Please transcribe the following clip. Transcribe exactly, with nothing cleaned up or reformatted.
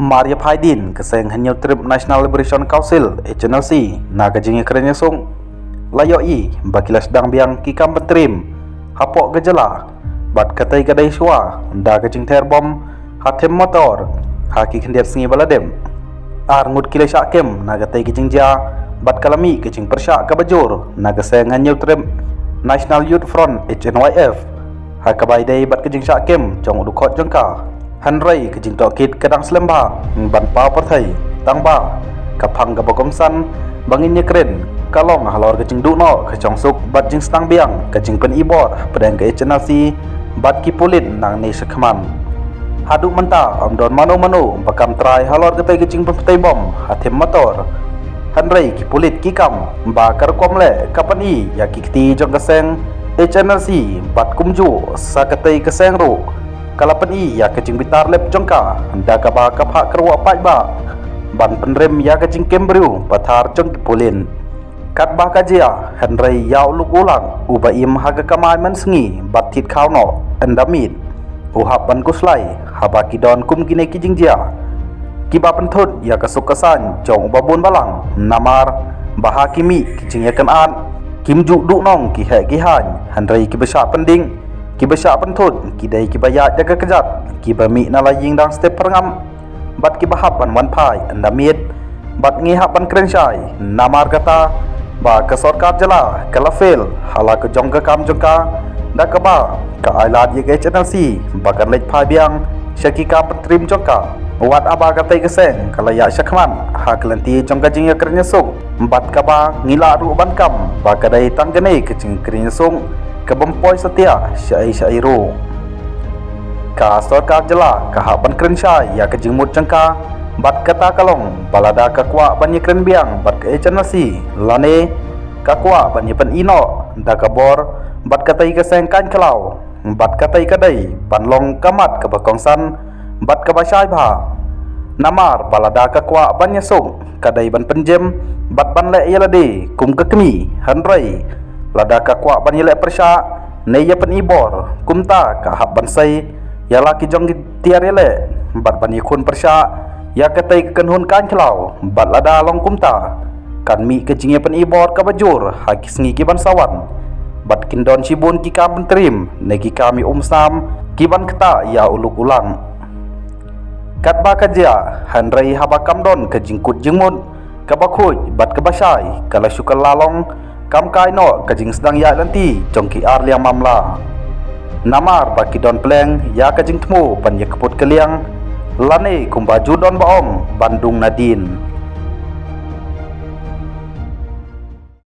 Mar ïa phai dien ka seng Hynñiewtrep National Liberation Council, H N L C, na ka jingïakren ïasuk, la ïohi ba ki la sdang biang ki kam pyntriem hapoh ka jylla bad katei ka dei shuwa da ka jingther bom ha them motor ha ki khyndiat sngi ba la dep. Ar ngut ki la shah kem na katei ka jingjia bad ka la mih ka jingpyrshah kaba jur na ka seng Hynñiewtrep National Youth Front, H N Y F, ha kaba ïadei bad ka jingshah kem jong u dkhot jong ka. Hynrei ka jingtohkit ka dang slem bha ban paw pyrthei, tang ba ka phang kaba kongsan ba ngin ïakren ka long halor ka jingduh noh ka shongsuk bad jingsdang biang ka jingpyni bor hapdeng ka H N L C bad ki pulit nangne shakhmat. Haduh mynta ym don mano mano ba kam trai halor katei ka jingpynptei bom ha them motor. Hynrei ki pulit ki kam ba ka rukom leh ka pyni ïa ki kti jong ka seng H N L C bad kumjuh sa katei ka seng ruh ka la pyni ïa ka jingbitar lep jong ka da kaba ka phah kyrwoh paidbah ban pynrem ïa ka jingkem briew pathar jong ki pulit. Katba ka jia, hynrei ïa u luk u lang uba im ha ka kamai mynsngi bad thied khaw noh ynda miet, u hap ban khuslai haba ki don kum kine ki jingjia kiba pynthut ïa ka suk ka saiñ jong uba bun balang. Namar ba ha ki mih ki jingïakynad, kim ju duhnong ki heh ki haiñ, hynrei kiba shah pynding, kiba shah pynthut ki dei kiba ïaid da ka kjat, kiba mih na la ïing dang step pyrngam bad kiba hap ban wan phai ynda miet. Bad ngi hap ban kren shai namar kata ba ka sorkar jylla ka la fail ha la ka jong ka kam jong ka, da kaba ka ai lad ïa ka H N L C ba kan leit phai biang sha ki kam pyntriem jong ka. Wat haba katei ka seng ka la ïaid shakhmat ha ka lynti jong ka jingïakren ïasuk, bad kaba ngi lah ruh ban kam ba ka dei tang kane ka jingïakren ïasuk, ka bym poi satia shaei shaei ruh. Ka sorkar jylla ka hap ban kren shai ïa ka jingmut jong ka, bad kata ka long ba lada ka kwah ban ïakren biang bad ka H N L C lane ka kwah ban ïapyni noh da ka bor bad katei ka seng kaiñ khlaw, bad katei ka dei ban long ka mat kaba kongsan bad kaba shai bha. Namar ba lada ka kwah ban ïasuk ka dei ban pynjem bad ban leh ïa lade kum ka kmie, hynrei lada ka kwah ban ïaleh pyrshah ne ïapyni bor, kumta ka hap ban sei ïa la ki jong ki tiar ïaleh bad ban ïakhun pyrshah ïa katei ka kynhun kaiñ khlaw. Bad lada long kumta, kan mih ka jingïapyni bor kaba jur ha ki sngi ki ban sa wan, bad kin don shibun ki kam pyntriem ne ki kam ïa um sam ki ban ktah ïa u luk u lang. Katba ka jia, hynrei haba kam don ka jingkut jingmut kaba khuid bad kaba shai, ka la shu kylla long kam kai noh ka jingsdang ïaid lynti jong ki ar liang mamla. Namar ba ki don pleng ïa ka jingthmu ban ïakput ka liang, lane kumba ju don ba ong, ban dung nadien.